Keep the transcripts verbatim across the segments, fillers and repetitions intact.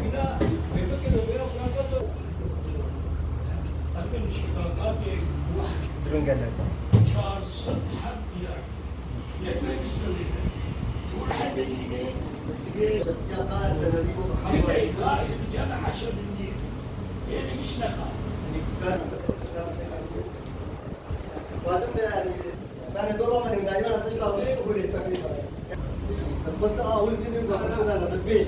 Bîna pêvekê de bêya Franka ser. Emin şikakatê wahş. Dibin gelek. Çar sed heb diya. Yek ve müşterî. Dur hebelîne. Şexsiya qal denedî bu. Tibey qal bi cem eşe bin niyet. Yedi iş ne qal. Lazım da yani. Ben de dolamam, yani, ben de pişta bu ne bu ne takriben. Fıstı ahul gidin, bu fıstı da nasıl beş.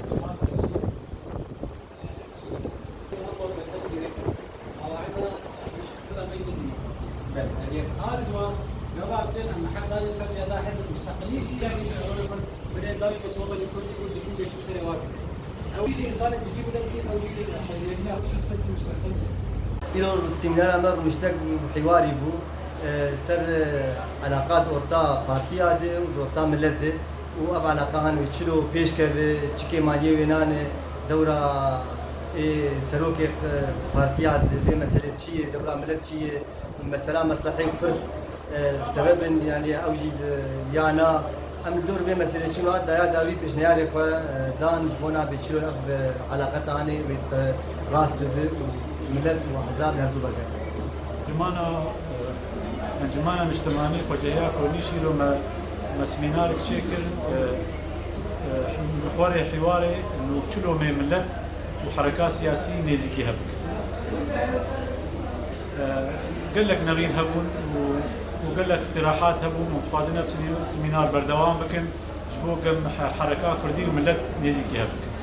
Îro semînera me rûniştek û hîwarî bû, e, ser, e, eleqat orta partiya de û orta millet de. Û ev eleqa hanê çilo pêş keve, çi kêmaniyê wê nane, dewra ê serokê, e, partiya di vê meselê çi ye, dewra milet çi ye, mesela meslehê û tirs, e, sebeb in, yani ew jî di, ya na, em li dor vê meselê çi hat daya dawî pêşniyarê xwe, e, dan ji bona bê çilo ev, e, eleqeta hanê wê, e, rast bibe û milet û ehzab li hevdû vegere. Cimana, e, Encumana Niştimanî Xwecehiya Kornîş îro me, me semînarek çêkir, e, e, mixwarê hîwarê nûçilomê milet û hereka siyasî nêzîkî hev bikin. E, gelek nerîn hebûn û, û gelek îqtirahat hebûn û dixwazin ev semî-, semînar berdewam bikin, ji bo gem he-, hereka kurdî û milet nêzîkî hev bikin.